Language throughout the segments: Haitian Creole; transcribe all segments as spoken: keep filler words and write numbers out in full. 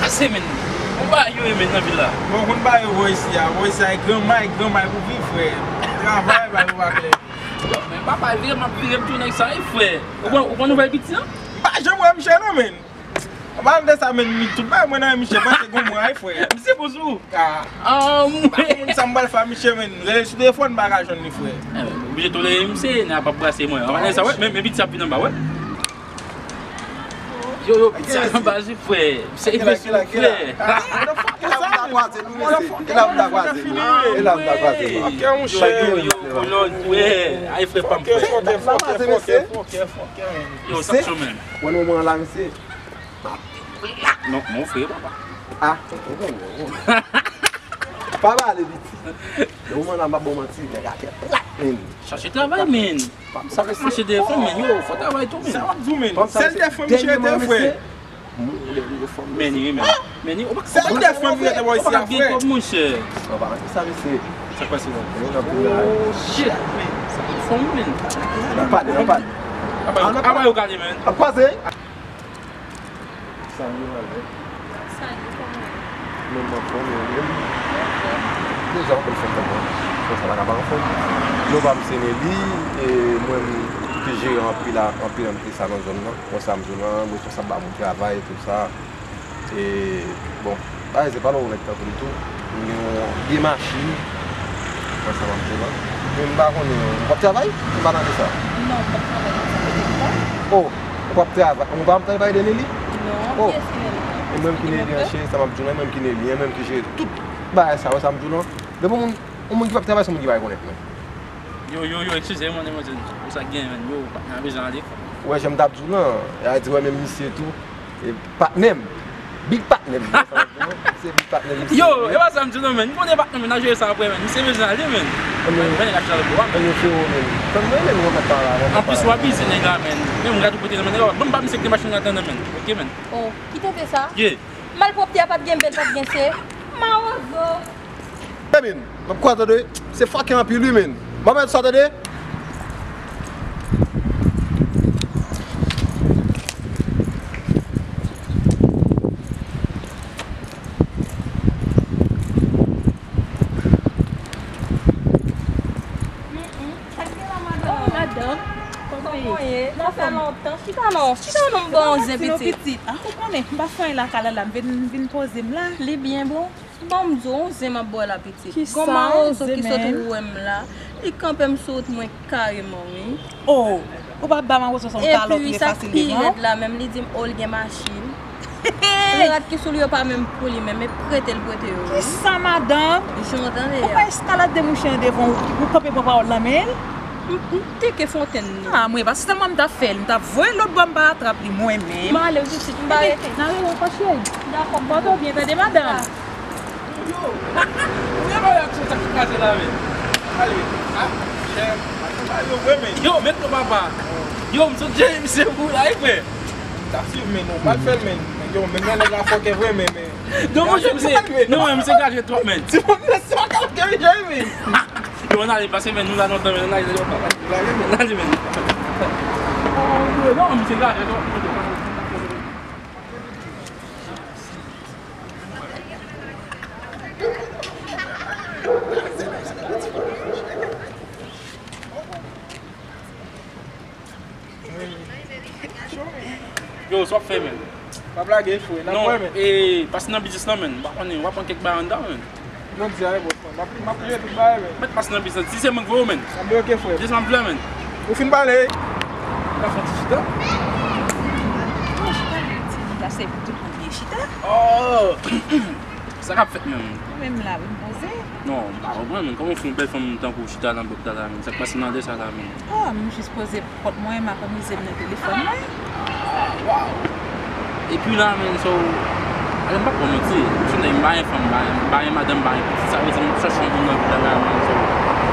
Se men, ou pa yo e men nan vil la. Bon, konn pa yo bò isi a. Bò isi a, e granmay, granmay pou viv, frè. Travay, ba yo pa klè. Men papa, vire m ap vire m tounen sa, wi, frè. Ou pran, ou pran nouvèl piti an? M pa janm wè misye non, men. An palan de sa, men, mi tout bay mwen nan men misye, panse gon mwa, wi, frè. Misye bon sou ou? Ah. Ah, mwen. Sa m pral fè misye, men. Rele sou telefòn, m pa ka jwenn li, frè. Eh, oblije tolere misye, nan ap brase mwen. An palan de sa, wè, men, men piti ap vin anba, wè. Yo, yo, piti a anba, wi, frè. Misye rive sou ou, frè. Kila m ta kwaze nou, mesye? Kila m ta kwaze nou? Kila m ta kwaze nou? Ok, monchè. Yo, yo, yo, Lòd, frè. Ay, frè pa m, frè. Fòkè, fòkè, fòkè, fòkè, fòkè. Yo, sa k cho, men. Wè, nan moman la, mesye. Non, mon frè, papa. Ah, ou konnen, ou konnen. Pa pale piti. Nan moman la, m ap ba w manti, nèg a fè plat, men. Chache travay, men. Sa k ap mache dèyè fanm, men, yo, fò travay tou, men. Sa w ap di w, men? Sèl dèyè fanm misye rete, frè. Men, men, men, ou pa, sèl dèyè fanm misye rete bò isi a, frè. Ou pa ka gen kòb, monchè. Sa pa sa, mesye. Sa k pase la? Oh, shit, men. Sa pa fanm, men. N ap pale, n ap pale. Apa yo gade, men. N ap kwaze. Salut, Valè. Salut, kòman w ye? Mwen, m anfòm, e ou menm? Mwen anfòm. Deja, w konn fè kòman? Konsa, pa ka pa anfòm. Non pa m se Nelly, e mwen, m te jere anpil, anpil, anpil sa nan zòn nan. Konsa, m zòn nan, m responsab ba moun travay, tout sa. E, bon, bagay se pa lòt nèg tankou m tou. M gen yon vye machin. Mwen sa m ap di la. Men m pa konnen, w ap travay? M pa tande sa. Non, m p ap travay, m se kote m pa. Oh, ou p ap travay, ou pa ap travay de Nelly? Non, oh, kiyès ki Nelly? E mwen ki Nelly an, cheri, sa m ap di w la, e mwen ki Nelly, e mwen ki jere tout bagay sa, wè sa m di w la. Depi yon moun, yon moun ki p ap travay, se yon moun ki pa rekonèt mwen. Yo, yo, yo, eskize mwen, demwazèl. Ou sa k genyen, menn? Yo, patnè a bezwen ale. Ou wè jan m t ap di w lan, e a di, wè, menm misye tou. E patnè m. Big patnè m. Se big patnè m. Yo, e pa sa m di w non, menn. M konnen patnè m, n a jere sa apre, menn. Misye bezwen ale, menn. Mwen, mwen, nèg a chita lòt bò a, menn. Mwen, frero, menn. Tann mwen, menn, mwen pa pale, mwen pa pale. Anplis, w abize nèg la, menn. Menm m gade kote l, menn, nèg la, ban m pa misye ki te machin nan tande, menn. Ok, menn. Oh, ki tenten sa? Yeah. Malpwòpte a pa t gen bèl, pa t gen se. Mawozo. Ebyen, m ap kwaze tande, se fake anpil wi, men. M ap mèt sa tande. Mm, mm. Sa k gen la, madanm? Oh, madanm. Kòman w ye? Sa fè lontan. Chita non, chita non, m ba w yon zen pitit. Ah, ou konnen, m pa fè anyen lakay la, la, m vin, m vin poze m la. Li byen bon. Ban m di w, yon zen m ap ba w la, pitit. Gon mawozo ki sot wè m la, li kanpe m sou wout mwen kareman, wi. Oh, ou pa ba mawozo se yon kalòt li fasil li non. Epi sa k pi rèd la menm, li di m, oh, l gen machin. Rat ki sou li yo pa menm pou li menm, e prete l prete yo, wi. Kisa, madanm? Jan w tande a. Ou pa eskalade mouche an devan w, ou kanpe pran pawòl nan men l? M, m teke fontenn li. Ah, mwen, paske sèlman m t ap fè l, m t ap voye lòt bò, m pa atrap li mwen menm. M ale wi pitit, m pa rete. N a rewè ankò, cheri. Dakò. Pòte w byen, tande, madanm. Yo, ou gen bagay ak sa k kraze la, men. Ale, ah, chè, yo, men. Yo, met non, papa. Yo, m sot jere misye pou la, wi, frè. M t ap swiv, men, non, m al fè l, men. Yo, men, men, nèg la fòkè vre, men, men. Non, monchè, misye, non, men, misye kraze twòp, men. Ti moun, se pa kalòt ke misye, men. Yo, ann ale, pase, men, nou la lontan, men, ann ale, ann ale, men. Non, misye kraze twòp. Yo, sa w ap fè, men? M ap lage, frè, n ap wè, men. Non, e, pase nan biznis lan, men. M pa konnen, w ap pran kèk bagay anndan, men. Jodi a, wi, bòs mwen. M ap, m ap pliye tout bagay, men. Mèt pase nan biznis lan. Si se mwen k voye w, men. Sa m bloke, frè. Kisa m ap fè, men? Ou fin pale? Ou ka fè yon ti chita? Ou ka se tout moun vye chita? Oh! Sa k ap fèt menm? Ou menm la, wi, m poze. Non, m pa konprann menm. Kòman w fè yon bèl fanm tankou w chita nan blòk la, la, menm? Sa k pase nan de sa la, menm? Oh, m jis poze pòt mwen, m ap amize m nan telefòn mwen. Ah, waw! Epi la, menm, so, alò m p ap ba w manti. M se nèg, m pa gen fanm, m pa gen, m pa gen madanm, m pa gen pitit. Sa vle di, m ap chache yon moun nan vil la, la, menm, so,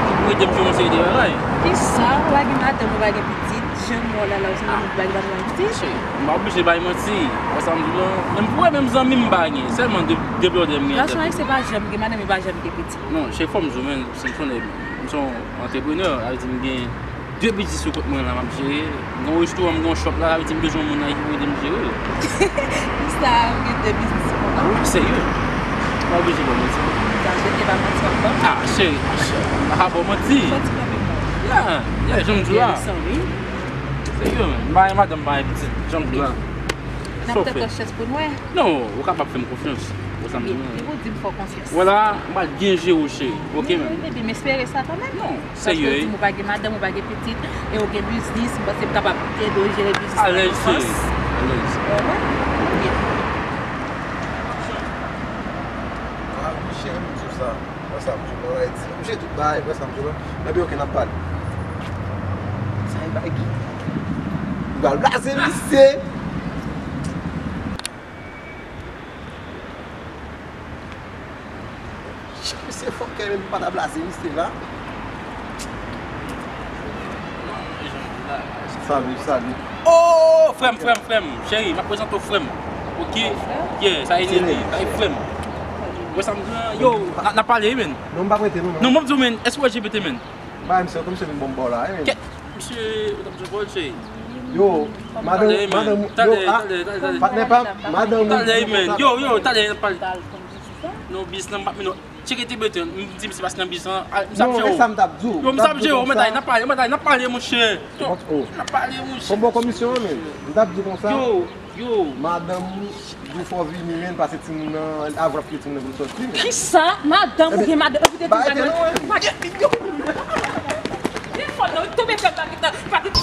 ki pou ede m jere yon seri de bagay. Kisa? Ou pa gen madanm, ou pa gen pitit? Jan m wè w la, la, ou se yon moun ki pa gen madanm, pitit? Cheri, m pa oblije bay manti. Wè sa m di w lan? Menm pou wè, menm zanmi m pa gen. Sèlman de, de blòdè m gen. Gason ayisyen pa janm gen madanm, e pa janm gen pitit. Non, cheri, fò m di w, men, si m se yon nèg, m se yon antreprenè, sa vle di m gen de biznis sou kont mwen la, m ap jere. M gen yon restoran, m gen yon shop la, sa vle di m bezwen yon moun la ki pou ede m jere. Kisa, ou gen de biznis sou Serye? M pa oblije ba w manti. Sa se te pa manti ankò. Ah, cheri, cheri, m pa ka ba w manti. Soti kanpe mwen. Ya, ya, jan m di w la. Bèl san, wi. Serye, men. M pa gen madanm, m pa gen pitit, jan m di w la. N ap tèt an chèz pou n wè. Non, ou kapab fè m konfyans. Ou sa m di w. Li pou di m fè w konfyans. Vwala, m pral byen jere w, cheri. Oke, men. Baby, m espere sa kanmenm. Non, serye. Paske ou di m ou pa gen madanm, ou pa gen pitit, e ou gen biznis, m panse m kapab ede w jere biznis la. Alèz, cheri. Alèz. Oke. Ah, wi, cheri, m di w sa. Wè sa m di w la, Ayiti. Mouche tout bagay, wè sa m di w la. Epi, oke, n ap pale. Sa e bagay. M pral blaze misye. Misye fòkè menm pa ta blaze misye la. Salut, salut. Oh, frè m, frè m, frè m. Cheri, m ap prezante w frè m. Oke? Yeah, sa e Nini, sa e frè m. Wè sa m di w la, yo, n a, n a pale, wi, men. Non, m pa prete, non, non. Non, m ap di w, men, èske w wè J P T, men? Ba, misye, kòm se vin bon bò la, wi, men. Kèt, misye, ou t ap di w pawòl, cheri. Yo, madanm, madanm, yo, ah, patnè pa m, madanm ou di konsa. Yo, yo, talè, n ap pale. Non, biznis lan, m p ap mennen w. Tcheke te beten, m di misye pase nan biznis lan. Ah, m sa ap jere w. Non, e sa m t ap di w. Yo, m sa ap jere w, mwen ta, n ap pale, mwen ta, n ap pale, monchè. Yo, n ap pale, monchè. Bon, bon, komisyon an, men. M t ap di w konsa. Yo, yo. Madanm ou di w fò w vini, men, pase timoun nan, avwa pou timoun nan pou l sòti, men. Kisa? Madanm ou gen madanm, ou te di madanm. Yo, yo. Li fò non, li tonbe fè bagay la, bagay.